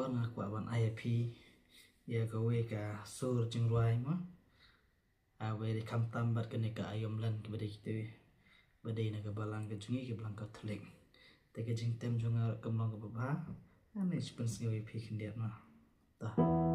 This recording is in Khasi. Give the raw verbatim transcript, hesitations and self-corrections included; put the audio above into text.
Nga kwah ban ai ïa phi ïa kawei ka sur jingrwai mo. A wei dei khamtam bad kane ka Aïom Len kaba dei kito ba dei na ka balang ka jong ngi ka balang Katholik. Te ka jingtem jong nga kam long kaba bha. Ani shu pynsngew ïa phi khyndiat mo. Ta.